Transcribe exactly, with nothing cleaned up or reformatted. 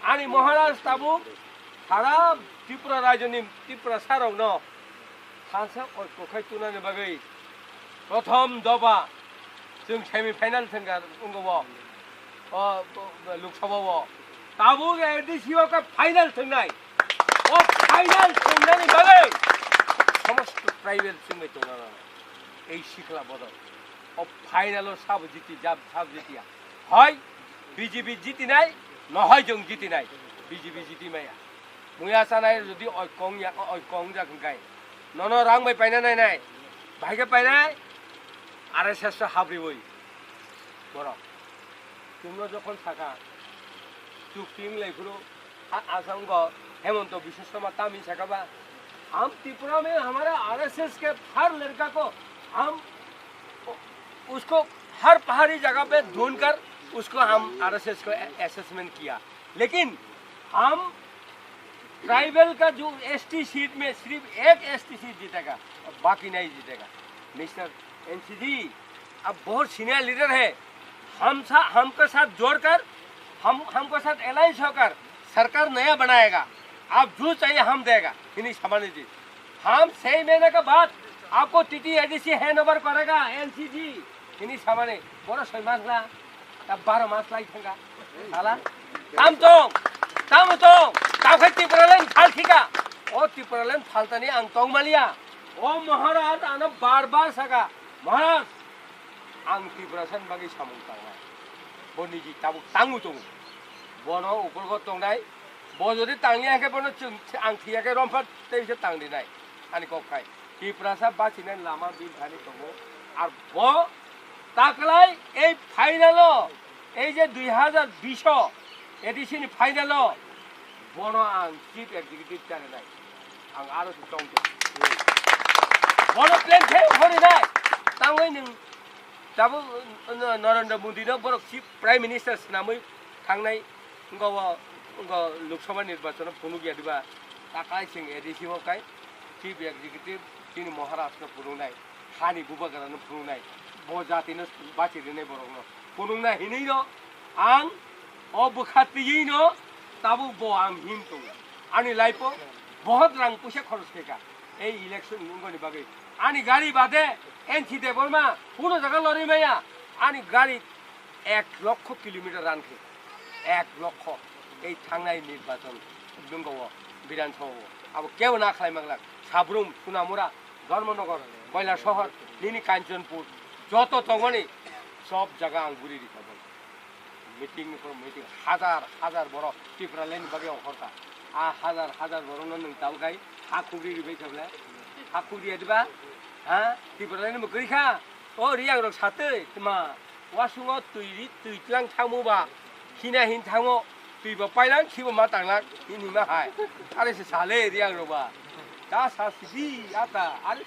Ani Maharaj tabuk sara Tripura rajyoni Tiprasarokno thansa oiko khai tunani bagwi prothom doba chwng semi final thwngkha wngkha o, o, Lok Sabha o. Tabuk A D C o khe final thwngnai. O final thwngnani bagwi somosto tribal chwngbai tongnai. Ei sikla bodol. O final o sabo jiti, jab, sabo jitiya. Hoi B J P jitinai, nohoi jong jitinai. B J P jiti maya. Muya sanai jodi oikong ya, oikong jak hingkai. Nono rang bai paina nai nai. Bai khe painai. R S S o habriwi. Borok. Chwngno jokhon saka. Chukti wng lai phuru. A-, asongo Hemanta Biswa Sarma tamo sakha ba, "हम त्रिपुरा में हमारा आरएसएस के हर लड़का को हम उ-, उसको हर पहाड़ी जगह पे ढूंढकर उसको हम आरएसएस को ए-, असेसमेंट किया, लेकिन हम ट्राइबल का जो एसटी सीट में सिर्फ एक एसटी सीट जीतेगा, बाकी नहीं जीतेगा।" मिस्टर एनसीजी, आप बहुत सीनियर लीडर है, हम सा-, हमके साथ जोड़कर, हम, हमको साथ अलायंस होकर सरकार नया बनाएगा, आप जो चाहिए हम देगा, hini samani di. हम छह महीने के बाद आपको टीटी एडीसी हैंडओवर करेगा, एनसीजी, hini samani, boro soi mas na, ta baro mas lai thangka, sala, tam tong, tam tong, tam khai Tipraland phal thika, o Tipraland phaltani ang tong maliya, o Maharaj ano bar bar saka, Maharaj, ang Tiprasani bagwi samung tangnai. Bo niji tabuk tangwi tongo. Bono ukulgo tongnai. Bo jodi tangya khe bono chwng, ang thiyakhe rompha tei se tangrinai. Ani kok khai. Tiprasa bachinai lama bini thani tongo. Ar bo taklai ei final o, ei je dui hazar bish o A D C ni final o, bono ang chief executive chanai. Ang aro se tong tong. Bono plan khe hori nai. Tangwi nwng tabuk Narendra Modi no borok chief prime minister swnamwi thangnai wngkha o, wngkha Lok Sabha nirbachon o phunuk ya diba? Taklai chwng A D C o kai chief executive chini Maharaj no phunuknai, hani bubagra no phunuknai, bo jati no bachi rinai borok no phunuknai hinwi no ang o bwkha twiwi no tabuk bo ang him tongo. Ani life o bohot rang puisa khoros khaikha ei election wngkha ni bagwi. Ani gari bade N C Debbarma kuno jaga lorwi maya. Ani gari ek lokho kilometer run khe, ek lokho. Ei thangnai nirbachon nunggo o Bidhan Sabha o abo kebo na khlai manglak. Sabrum, Sunamura, Dharmanagar, Kailasohor, nini Kanchanpur, joto tongmani sob jaga ang guri rikha bang. Meeting ni pore meeting, hazar hazar borok Tipraland ni bagwi ongkhorkha. A hazar hazar borok no nwng tabuk hai ha khugri ribai khe bole? Ha khugri ya diba? Ha? Tipraland ni mwkri kha? O Riang rok satwi tma? Wasungo twi ri, twi tlang thangmo ba, hina hin thango, twi ba pailang, khibo ma tanglang, hini ma hai. Are se sale Riang rok ba. Ta sa sidi ata, are